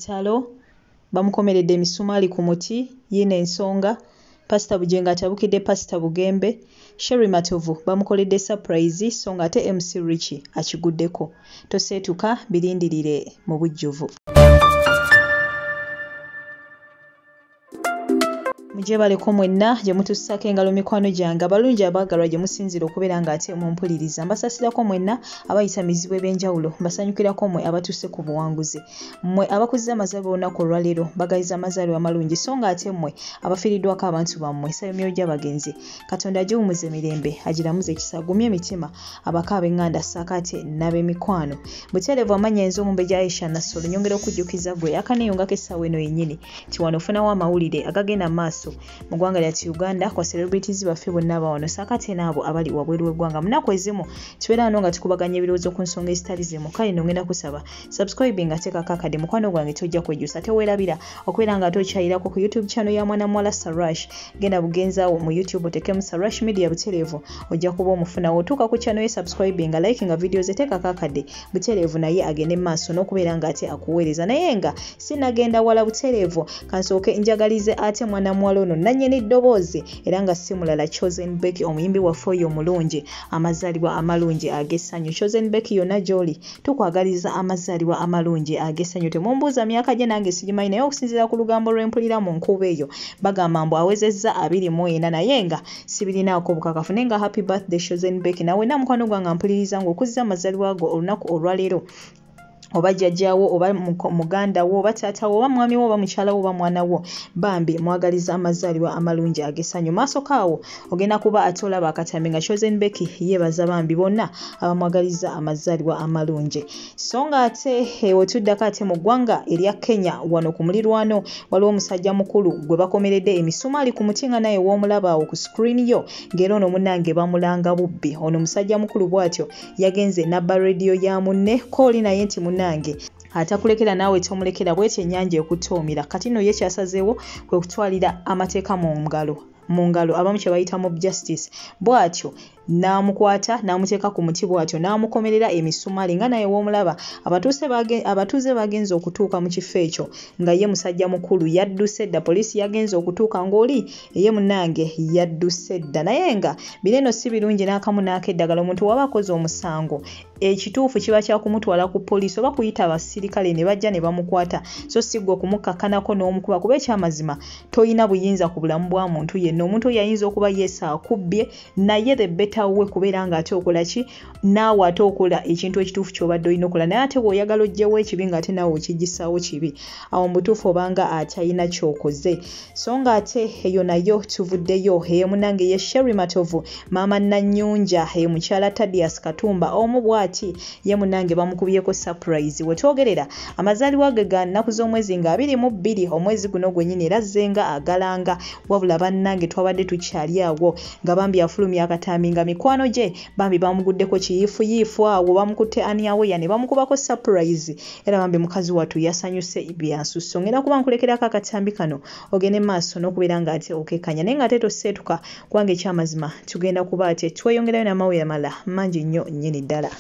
Kitalo, bamukomeredde emisumaali ku muti, yiino ensonga. Pasita Bugingo atabukidde Pasita Bugembe, Sherry Matovu bamukoledde surprise so ng'ate MC Richie akiguddeko. Toseetuka birindirire mu bujjuvu. Mujebaleko mwenna gye mutussaako engalo mikwano gyange abalungi abaagalwa gye musinziira okubeera ng'ate mumpuliriza. Mbasasirako mwenna abayita mizibu eb'enjawulo, mbasanyukirako mmwe abatuuse ku buwanguzi. Mmwe abakuzza amazaalibwa olunaku olwaleero mbagaliza amazaalibwa amalungi so ng'ate mmwe abafiiriddwako abantu bammwe nsaba emyoyo gy'abagenzi Katonda agiwummuze mirembe agiramuze ekisa agumye emitima abaka ab'eŋŋanda ssaako ate n'ab'emikwano. Butereevu amannya nze Omumbejja Aisha Nassolo nyongera okujjukiza ggwe akaneeyungako essaawa eno yennyini nti wano ofunawo amawulire agagenda mu maaso mu ggwanga lyattu Uganda kwa celebrities baffe bonna abawano ssaako ate n'abo abali wabweru w'eggwanga. Mu nnaku ezimu tubeera wano nga tukubaganya ebirowoozo ku nsonga ezitali zimu. Kale nno ngenda kusaba subscribing ateekako akadde mukwano gwange tojja kwejjusa. Teweerabira okubeera nga ate okyayirako ku YouTube channel ya mwana muwala Sarash. Genda bugenzi awo mu YouTube oteekemu Sarash Media butereevu ojja kuba omufunawo. Otuuka ku channel ye subscribing, likinga video ze, teekako akadde butereevu naye agende mu maaso n'okubeera nga ate akuweereza. Naye nga sinnagenda wala butereevu kansooke njagalize ate mwana muwala ono nannyini ddoboozi era nga si mulala Chosen Becky omuyimbi waffe oyo omulungi amazaalibwa amalungi ag'essanyu. Chosen Becky yonna gy'oli tukwagaliza amazaalibwa amalungi ag'essanyu. Temumbuuza myaka gye nange sigimanyi naye okusinziira ku lugambo lwe mpulira mu nkuba eyo bagamba mbu awezezza 24 naye nga sibirinaako bukakafu. Naye nga happy birthday Chosen Becky. Nawe na mukwano gwange mpuliriza ng'okuzza amazaalibwa go olunaku olwaleero oba jjajjaawo oba muganda wo oba taata wo oba mwami wo oba mukyala wo oba mwana wo bambi mwagaliza amazaalibwa amalungi ag'essanyu. Maaso kaawo ogenda kuba ate olaba akatambi nga Chosen Becky yeebaza bambi bonna abamwagaliza amazaalibwa amalungi. So ng'ate wetuddako ate mu ggwanga erya Kenya wano ku mulirwano waliwo omusajja mukulu gwe bakomeredde emisumaali ku muti nga naye w'omulaba awo ku screen yo ng'era ono munnange bamulanga bubbi. Ono musajja mukulu bw'atyo yagenze n'abba rediyo ya munne kooli naye nti munne atakulekera naawe tomulekera bw'etyo ennyanja ekutoomera. Kati nno ye kyasazeewo kwe kutwalira amateeka mu ngalo abamu kye bayita mob justice. Bw'atyo n'amukwata n'amuteeka ku muti bw'atyo n'amukomerera emisumaali nga naye w'omulaba. Abatuuze bagenze okutuuka mu kifo ekyo nga ye musajja mukulu yadduse dda. Poliisi yagenze okutuuka ng'oli ye munnange yadduse dda. Naye nga bino eno si birungi n'akamu n'akeddagala. Omuntu waba akoze omusango ekituufu kiba kya kumutwala ku poliisi oba kuyita abasirikale ne bajja ne bamukwata, so si ggwe okumukakkanako n'omukuba kuba ekyamazima toyina buyinza ku bulamu bwa muntu yenna. Omuntu oyo ayinza okuba yeesa akubbye naye the better we kubeera ng'ate okola ki naawe ate okola ekintu ekituufu ky'obadde olina okola. Naye ate bw'oyagala oggyewo ekibi ng'ate naawe okigisaawo kibi, awo mu butuufu obanga atalina ky'okoze. So ng'ate eyo nayo tuvuddeyo. Eyo munnange ye Sherry Matovu maama Nannyunja eyo mukyala Tadias Katumba omu bw'ati ye munnange bamukubyeko surprise. We twogerera amazaalibwa ge ga nnaku z'omwezi nga 22 omwezi guno gwennyini era azzenga agalanga. Wabula bannange twabadde tukyali awo nga bambi afulumya akatambi nga mikwano gye bambi bamuguddeko kiyiifuyiifu awo bamukutte aniaweya ne bamukubako surprise era bambi mukazi wattu yasanyuse byansusso. Ngenda kuba nkulekerako akatambi kano ogende maaso n'okubeera ng'ate okekkanya naye ng'ate toseetuka kubanga ekyamazima tugenda kuba ate tweyongerayo n'amawulire amalala mangi nnyo nnyini ddala.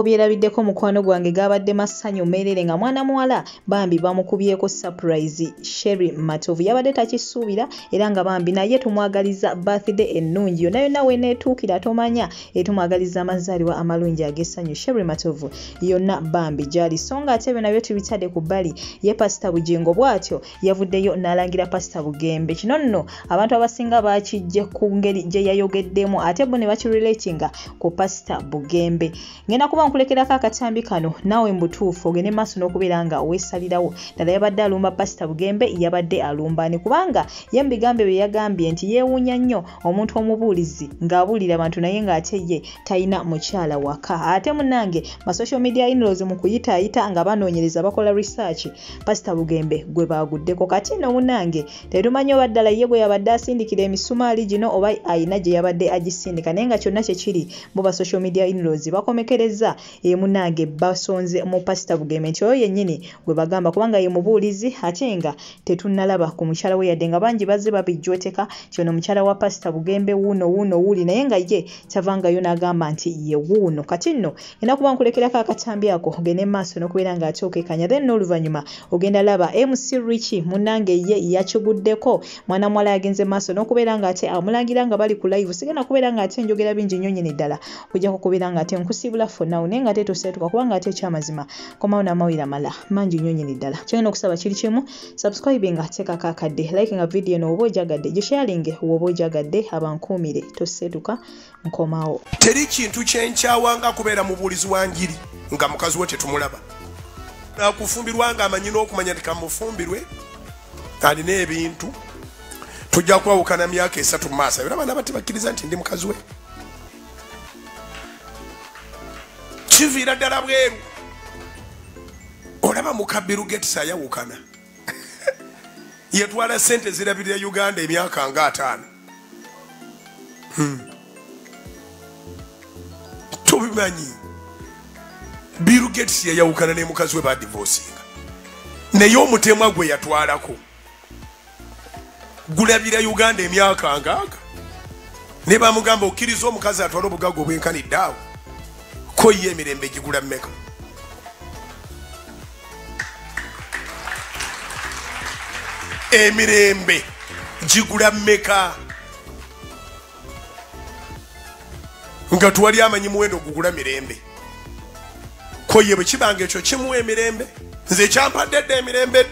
Obyerabiddeko mukwano gwange, gabadde masanyu meerere nga mwana muwala bambi bamukubyeko surprise. Sherry Matovu yabadde takisuubira era nga bambi naye tumwagaliza birthday ennungi yonna yonna weneetuukira tomanya, etumwagaliza amazaalibwa amalungi ag'essanyu Sherry Matovu yonna bambi gy'ali. So nga ate ebyo nabyo tubitadde ku bbali, ye Pasita Bugingo bw'atyo yavuddeyo n'alangira Pasita Bugembe. Kino nno abantu abasinga bakijje ku ngeri gye yayogeddemu ate bo ne bakirelatinga ku Pasita Bugembe. Ngenda kuba nkulekerako akatambi kano naawe mu butuufu ogende maaso n'okubeera nga weesalirawo. Ddala yabadde alumba Pasita Bugembe, yabadde alumba ani? Kubanga ye mu bigambo bye yagambye nti yeewuunya nnyo omuntu omubuulizi ng'abuulira abantu naye ng'ate ye talina mukyala waka. Ate munnange ma social media in-laws mu kuyitaayita nga banoonyereza bakola research, Pasita Bugembe gwe baaguddeko. Kati nno munnange tetumanyi oba ddala ye gwe yabadde asindikira emisumaali gino oba ayina gye yabadde agisindika, naye nga kyonna kye kiri bo ba social media in-laws bakomekereza munnange basonze mu Pasita Bugembe nti oyo yennyini gwe bagamba kubanga ye mubuulizi ate nga tetunnalaba ku mukyala we, yadde nga bangi bazze babijweteka nti ono mukyala wa Pasita Bugembe wuuno wuuno wuuli, naye nga ye tavangayo n'agamba nti ye wuuno. Kati nno ngenda kuba nkulekerako akatambi ako ogende maaso n'okubeera ng'ate okekanya, then n'oluvannyuma ogenda laba MC Richie munnange ye yakiguddeko mwana muwala yagenze maaso n'okubeera ng'ate amulangira nga bali ku live. Sigenda kubeera ng'ate njogera bingi nnyo nnyini ddala okujjako kubeera ng'ate nkusiibula for now, naye ng'ate toseetuka kubanga ate ekyamazima komawo n'amawulire amala mangi nnyo nnyini ddala. Kyengenda okusaba kiri kimu: subscribinga, teekako akadde, likinga video eno oba ojagadde, gisharinge woba ojagadde, abankuumire, toseetuka, nkomawo. Teri kintu kyenkyawanga kubeera mubuulizi wa njiri nga mukazi we tetumulaba nakufumbirwa nga amanyi n'okumanya nti kamufumbirwe alina ebintu tujja kwawukana myaka 3 mu maaso, era abaana batebakkiriza nti ndi mukazi we. Kiviira ddala bweru. Olaba muka Bill Gates ayawukana yetwala sente zirabirira Uganda emyaka nga 5. Tubimanyi Bill Gates yayawukana ne mukazi we badivosinga, naye omutemwa gwe yatwalako gulabira Uganda emyaka ngaaga, ne bamugamba okkiriza omukazi atwala obugagga obwenkanidde awo, ko ye emirembe gigula mmeka? Emirembe gigula mmeka? Nga tuwali amanyi muwendo gugula mirembe, ko ye bwe kibanga ekyo kimuwa emirembe, nze kyampadde dda emirembe.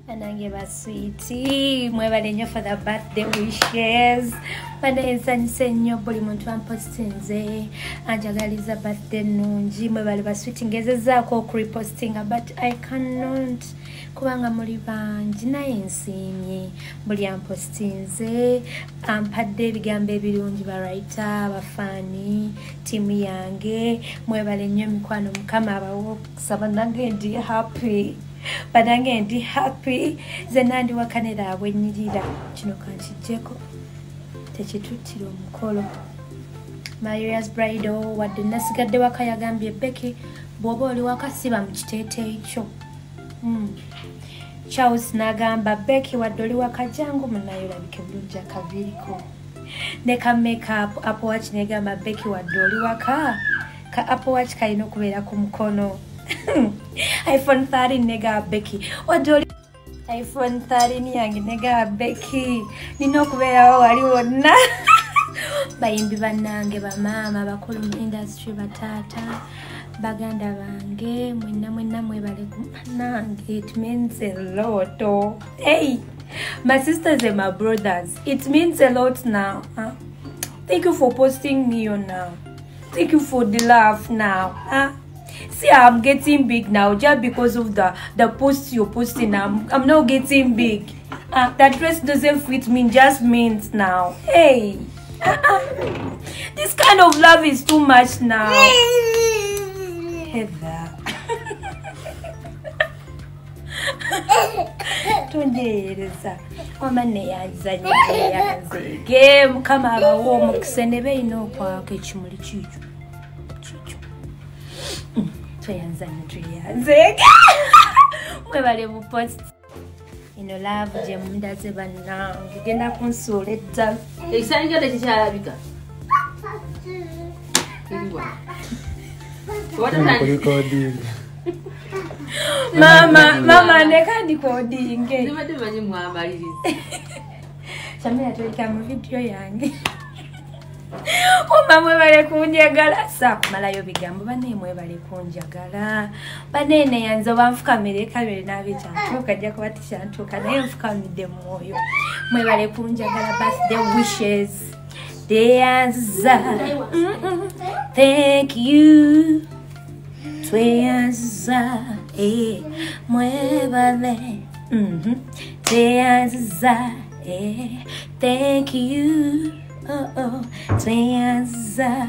Banange basweeti, mwebale nnyo for the birthday wishes. Banaye nsanyuse nnyo buli muntu ampostinze anjagaliza birthday nnungi. Mwebale basweeti, ngezezaako okurepostinga but I cannot kubanga muli bangi, naye nsiimye buli ampostinze ampadde ebigambo ebirungi, bawriter, bafaani, ttiimu yange, mwebale nnyo emikwano, Mukama abawe omukisa. Bannange ndi happy, banange ndi happy, nze nandi wakanera abwennyirira. Kino kankijjeko tekituttira omukolo. Maria's Bridal wadde nasigadde waka yagambye Becky bw'oba oli waka siba mu kiteeteeyi kyo. Charles n'agamba Becky wadde oli waka jangu munnaye olabike bulungi akaviiriko ne ka makeup. Apple Watch negamba Becky wadde oli waka ka Apple Watch kalina okubeera ku mukono. iPhone 13 nega Becky wadde oli iPhone 13 yange nega Becky nina okubeerawo wali wonna. Bayimbi bannange, bamaama bakulu mu industry, bataata, baganda bange, mwenna mwenna mwebale bannange. It means a lot, oh. Hey, my sisters and my brothers, it means a lot now, huh? Thank you for posting me on now. Thank you for the love now, huh? See, I'm getting big now just because of the post you're posting. I'm not getting big. That dress doesn't fit me, just means now. Hey, this kind of love is too much now. Heather, tonjeereza wama neyanza neyanzege, Mukama abawe omukisa ne beeyina okwaka ekimuli kiikyo kiikyo. Tweyanza nnyo, tweyanzege, mwebale bupost eno love gye mundaze bannange, genda kunsuula eddala. Ekisaanyi kyo tekikyalabika. Eriwa? Mama, mama ndeka ndikodinge. Ndibadde manyi mwamaliriza. Shamira tolika mu video yange. Oma mwebale kunjagala saakumalayo bigambo banne mwebale kunjagala banene yanze banfukamire kamere nabe kyantuuka ajja kuba tikyantuuka naye nfukamidde mwoyo mwebale kunjagala birthday wishes deyanza thank you tweyanza mwebale tweyanza thank you. Oh, tweyanza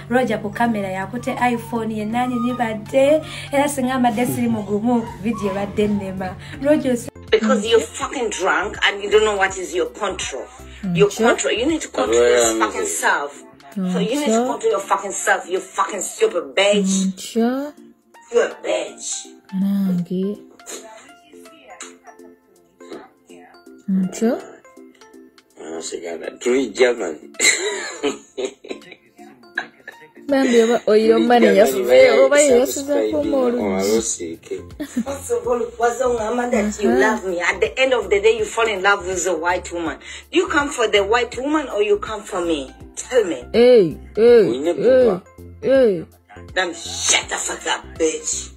Roger ku kamera yakute iPhone ye nani nibadde era singa mbadde siri mugumu video badde nnema Roger. Because you're fucking drunk and you don't know what is your control. Your control. You need to control your fucking self. So you need to control your fucking self. You fucking stupid bitch. You're a bitch. Nange. Bambi oba oyo mani yasuze oba yasuze First of all, that you love me. At the end of the day, you fall in love with a white woman. You come for the white woman or you come for me? Tell me. Hey, hey, hey, hey. Then shut the fuck up, bitch.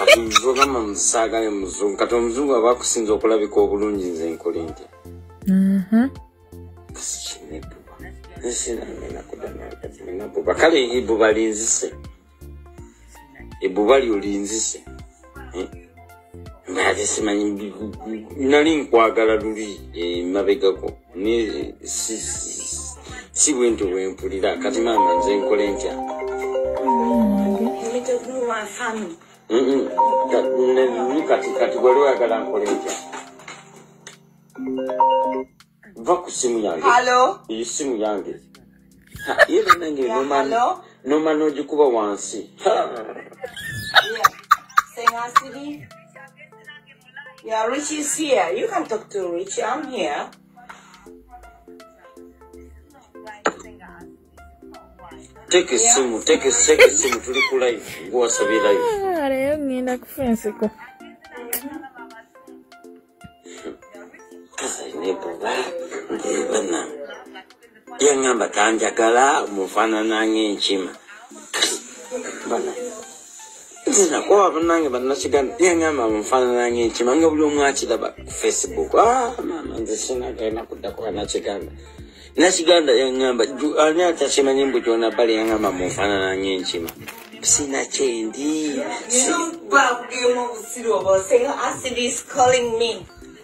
Kati nzogamba musaagale muzungu kati omuzungu aba akusinza okulabika obulungi nze nkole ntya kasi kina ebbuba nsinangenakudana ebbuba kale ebbuba linzise ebbuba lyo linzise mbadde simanyi nali nkwagala luli emabegako si bwentyo bwe mpulira kati maama nze nkole ntya. Kati wali oyagala nkole ntya? Va ku simu yange. Eyo simu yange. Ye bannange noma n'ogikuba wansi. Yeah, Richie's here. You can talk to Richie. I'm here. Take esimu, take esimu tuli ku live. Gwasabye live. Leero ngenda kufa enseko. Kasa nebbuba bana. Yangamba tanjagala mufaanana ng'enkima. Bana. Nze nakowa bannange bannakiganda yangamba mufaanana ng'enkima nga buli omu akiraba ku Facebook. Ah maama nze sinagenda kuddako bannakiganda. Nakiganda yangamba ani atakimanyi mbu kyona bali yangamba mufaanana ng'enkima. Sina kyendi.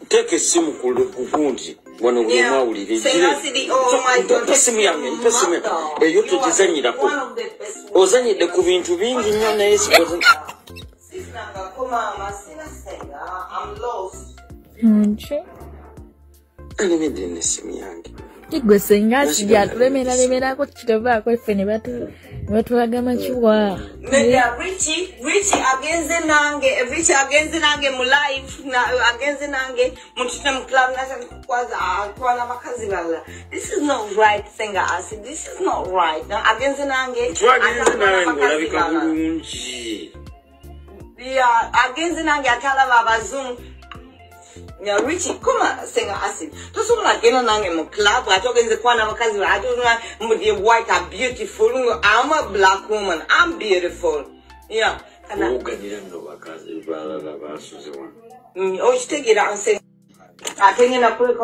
Teeka essimu ku gundi wano buli omu awulire. Mpa essimu yange, mpa essimu yange. Eyo togizannyirako. Ozannyidde ku bintu bingi nnyo naye alemedde n'essimu yange. Gwe senga sijja tulemera-lemerako kitovaako ffe ne batulaga makiwa. Richie agenze nange, Richie agenze nange mu live, agenze nange mutute mu club natandika atwala abakazi balala. This is not right, Senga Acid. This is not right. Agenze nange. Twagenze nawe ng'olabika bulungi. Yeah, agenze nange atalaba abazungu. Yeah, Richie, come Senga Acid. Tosobola genda nange mu club, ate ogenze kwana abakazi ate the white are beautiful. I'm a black woman. I'm beautiful. Yeah. Oganira nno bakazi balala basuze wano. Okitegeera nse ate ngenda kuleka